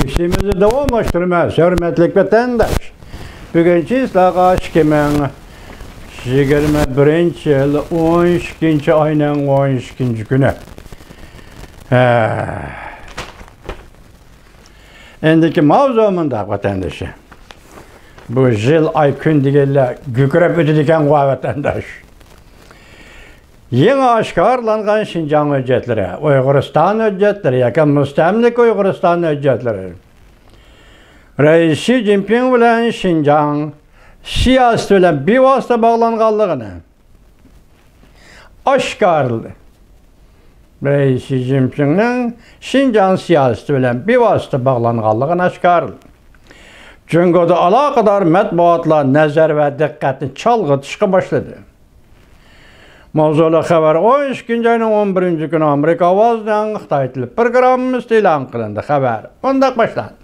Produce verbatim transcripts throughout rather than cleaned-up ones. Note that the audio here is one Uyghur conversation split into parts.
ئىشىمىزنى داۋاملاشتۇرىمىز، ھۆرمەتلىك ۋەتەنداش. بۈگۈن چىسلاغا ئىككى مىڭ يىگىرمە بىرىنچى يىل ئون ئىككىنچى ئاينىڭ ئون ئىككىنچى كۈنى. ھە. ئەمدىكى ماۋزۇ مۇنداق، ۋەتەندىشى. بۇ يىل، ئاي، كۈن دېگەنلەر گۈكىرەپ ئۆتىدىكەنغۇ، ۋەتەنداش. يېڭى ئاشكارىلانغان شىنجاڭ ھۆججەتلىرى، ئۇيغۇرىستان ھۆججەتلىرى ياكى مۇستەملىكە ئۇيغۇرىستان ھۆججەتلىرى رەئىس شى جىنپىڭ بىلەن شىنجاڭ سىياسىتى بىلەن بىۋاسىتە باغلانغانلىقىنى ئاشكارىلىدى. رەئىس شى جىنپىڭنىڭ شىنجاڭ سىياسىتى بىلەن بىۋاسىتە باغلانغانلىقىنى ئاشكارىلىدى. جۇڭگودا ئالاقىدار مەتبۇئاتلار نەزەر ۋە دىققەتنى چالغىتىشقا باشلىدى. ماۋزۇلۇق خەۋەر ئون ئىككىنچى ئاينىڭ ئون بىرىنچى كۈنى ئامېرىكا ئاۋازىنىڭ خىتاي تىلى پروگراممىسىدا ئېلان قىلىندى. خەۋەر مۇنداق باشلاندى.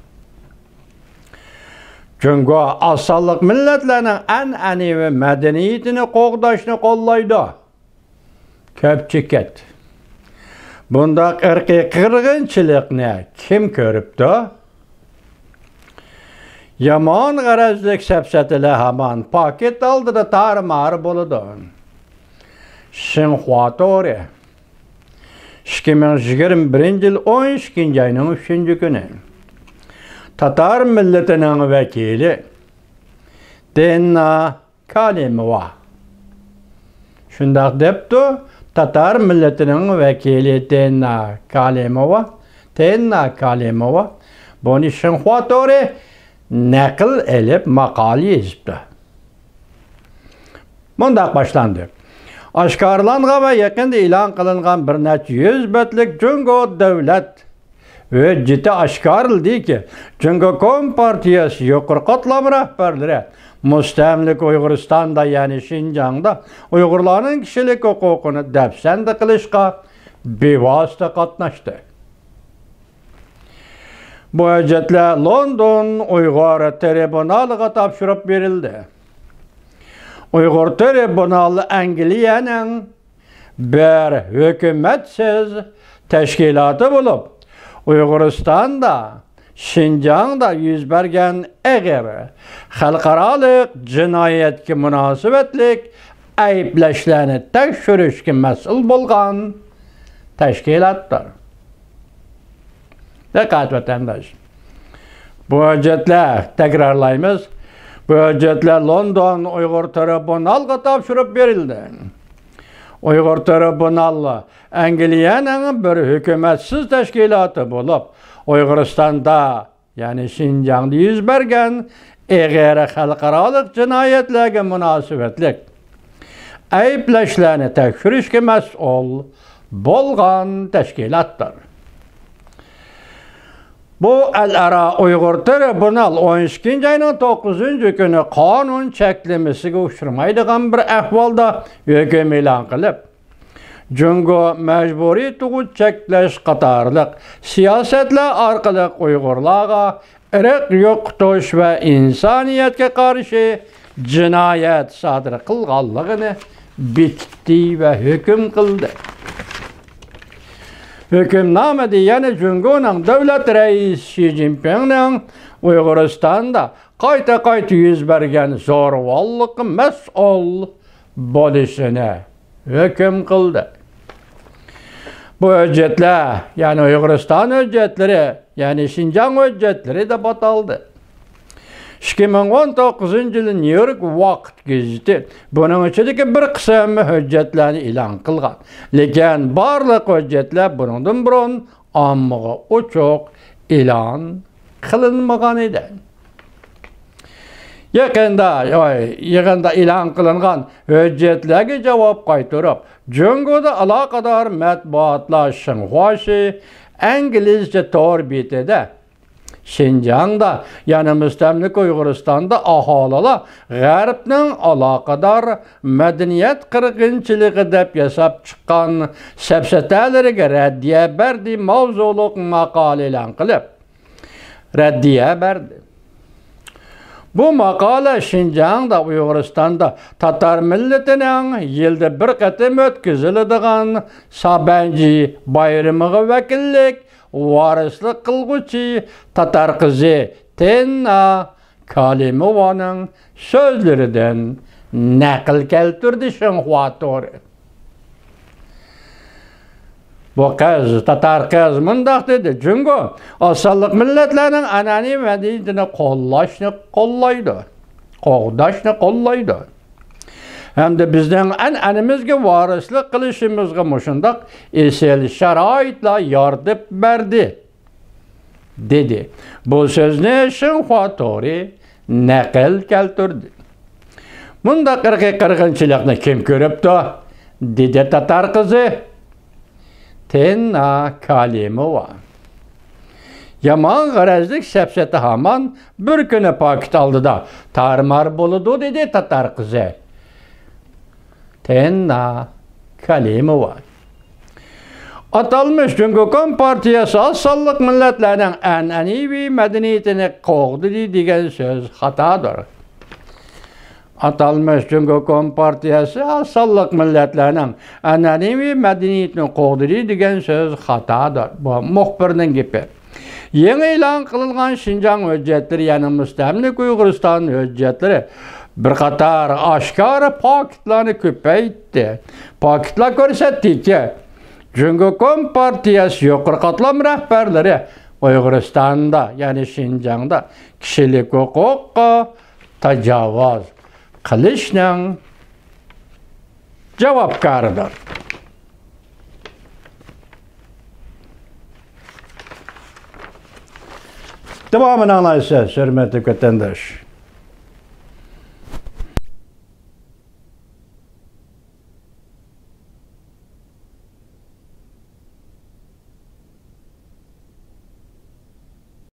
جۇڭگو ئاز سانلىق مىللەتلەرنىڭ ئەنئەنىۋى مەدەنىيىتىنى قوغداشنى قوللايدۇ. كۆپ چېكىت. بۇنداق ئىرقىي قىرغىنچىلىقنى كىم كۆرۈپتۇ؟ يامان غەرەزلىك سەپسەتىلەر ھامان پاكىت ئالدىدا تارمار بولىدۇ. شىنخۇا تورى. ئىككى مىڭ يىگىرمە بىرىنچى يىل ئون ئىككىنچى ئاينىڭ ئۈچىنچى كۈنى. تاتار مىللىتىنىڭ ۋەكىلى دېننا كالىموۋا. شۇنداق دەپتۇ، تاتار مىللىتىنىڭ ۋەكىلى دېننا كالىموۋا، دېننا كالىموۋا. بۇنى شىنخۇا تورى نەقىل ئېلىپ ماقالە يېزىپتۇ. مۇنداق باشلاندى. ئاشكارىلانغان ۋە يېقىندا ئېلان قىلىنغان بىر نەچچە يۈز بەتلىك جۇڭگو دۆلەت ھۆججىتى ئاشكارىلىدىكى، جۇڭگو كومپارتىيەسى يۇقىرى قاتلام رەھبەرلىرى مۇستەملىكە ئۇيغۇرىستاندا، يەنى شىنجاڭدا ئۇيغۇرلارنىڭ كىشىلىك ھوقۇقىنى دەپسەندە قىلىشقا بىۋاسىتە قاتناشتى. بۇ ھۆججەتلەر لوندون ئۇيغۇر تىرىبۇنالىغا تاپشۇرۇپ بېرىلدى. ئۇيغۇر تىرىبۇنالى ئەنگلىيەنىڭ بىر ھۆكۈمەتسىز تەشكىلاتى بولۇپ، ئۇيغۇرىستاندا، شىنجاڭدا يۈز بەرگەن ئېغىر خەلقئارالىق جىنايەتكە مۇناسىۋەتلىك ئەيىبلەشلەرنى تەكشۈرۈشكە مەسئۇل بولغان تەشكىلاتتۇر. دىققەت، ۋەتەنداش! بۇ ھۆججەتلەر، تەكرارلايمىز، بۇ ھۆججەتلەر لوندون ئۇيغۇر تىرىبۇنالغا تاپشۇرۇپ بېرىلدى. ئۇيغۇر تىرىبۇنالى ئەنگلىيەنىڭ بىر ھۆكۈمەتسىز تەشكىلاتى بولۇپ، ئۇيغۇرىستاندا، يەنى شىنجاڭدا يۈز بەرگەن ئېغىر خەلقئارالىق جىنايەتلەرگە مۇناسىۋەتلىك ئەيىبلەشلەرنى تەكشۈرۈشكە مەسئۇل بولغان تەشكىلاتتۇر. بۇ ئەلئارا ئۇيغۇر تىرىبۇنال ئون ئىككىنچى ئاينىڭ توققۇزىنچى كۈنى قانۇن چەكلىمىسىگە ئۇچرىمايدىغان بىر ئەھۋالدا ھۆكۈم ئېلان قىلىپ، جۇڭگو مەجبۇرىي تۇغۇت چەكلەش قاتارلىق سىياسەتلەر ئارقىلىق ئۇيغۇرلارغا ئىرق يوقىتىش ۋە ئىنسانىيەتكە قارشى جىنايەت سادىر قىلغانلىقىنى بېكىتتى ۋە ھۆكۈم قىلدى. ھۆكۈمنامىدە يەنە جۇڭگونىڭ دۆلەت رەئىسى شى جىنپىڭنىڭ ئۇيغۇرىستاندا قايتا-قايتا يۈز بەرگەن زورىۋاللىققا مەسئۇل بولۇشىنى ھۆكۈم قىلدى. بۇ ھۆججەتلەر، يەنى ئۇيغۇرىستان ھۆججەتلىرى، يەنى شىنجاڭ ھۆججەتلىرى دەپ ئاتالدى. ئىككى مىڭ ئون توققۇزىنچى يىلى نيۇ يورك ۋاقىت گېزىتى بۇنىڭ ئىچىدىكى بىر قىسىم ھۆججەتلەرنى ئېلان قىلغان، لېكىن بارلىق ھۆججەتلەر بۇنىڭدىن بۇرۇن ئاممىغا ئوچۇق ئېلان قىلىنمىغان ئىدى. يېقىندا، يىغىندا ئېلان قىلىنغان ھۆججەتلەرگە جاۋاب قايتۇرۇپ، جۇڭگودا ئالاقىدار مەتبۇئاتلار شىنخۇاشى ئىنگلىزچە تور بېتىدە شىنجاڭدا، يەنى مۇستەملىكە ئۇيغۇرىستاندا ئاھالىلەر غەربنىڭ ئالاقىدار مەدەنىيەت قىرغىنچىلىقى دەپ ياساپ چىققان سەپسەتەلىرىگە رەددىيە بەردى ماۋزۇلۇق ماقالە ئېلان قىلىپ، رەددىيە بەردى. بۇ ماقالە شىنجاڭدا، ئۇيغۇرىستاندا تاتار مىللىتىنىڭ يىلدا بىر قېتىم ئۆتكۈزۈلىدىغان سابەنجى بايرىمىغا ۋەكىللىك ۋارىسلىق قىلغۇچى تاتار قىزى تېننا كالىموۋانىڭ سۆزلىرىدىن نەقىل كەلتۈردى شىنخۇا تورى. بۇ قىز، تاتار قىز مۇنداق دېدى: جۇڭگو ئاز سانلىق مىللەتلەرنىڭ ئەنئەنىۋى مەدەنىيىتىنى قوللاشنى قوللايدۇ، قوغداشنى قوللايدۇ. ھەمدە بىزنىڭ ئەنئەنىمىزگە ۋارىسلىق قىلىشىمىزغا مۇشۇنداق ئېسىل شارائىتلار يارىتىپ بەردى، دېدى. بۇ سۆزنى شىنخۇا تورى نەقىل كەلتۈردى. مۇنداق ئىرقىي قىرغىنچىلىقنى كىم كۆرۈپتۇ؟ دېدى تاتار قىزى تېننا كالىموۋا. يامان غەرەزلىك سەپسەتە ھامان بىر كۈنى پاكىت ئالدىدا تارمار بولىدۇ، دېدى تاتار قىزى تېننا كالىموۋا. ئاتالمىش جۇڭگو كومپارتىيەسى ئاز سانلىق مىللەتلەرنىڭ ئەنئەنىۋى مەدەنىيىتىنى قوغدىدى دېگەن سۆز خاتادۇر. ئاتالمىش جۇڭگو كومپارتىيەسى ئاز سانلىق مىللەتلەرنىڭ ئەنئەنىۋى مەدەنىيىتىنى قوغدىدى دېگەن سۆز خاتادۇر. بۇ مۇخبىرنىڭ گېپى. يېڭى ئېلان قىلىنغان شىنجاڭ ھۆججەتلىرى، يەنى مۇستەملىكە ئۇيغۇرىستان ھۆججەتلىرى، بىر قاتار ئاشكارا پاكىتلارنى كۆپەيتتى. پاكىتلار كۆرسەتتىكى، جۇڭگو كومپارتىيەسى يۇقىرى قاتلام رەھبەرلىرى ئۇيغۇرىستاندا، يەنى شىنجاڭدا كىشىلىك ھوقۇققا تاجاۋۇز قىلىشنىڭ جاۋابكارىدۇر. داۋامىنى ئاڭلايسىز، ھۆرمەتلىك ۋەتەنداش.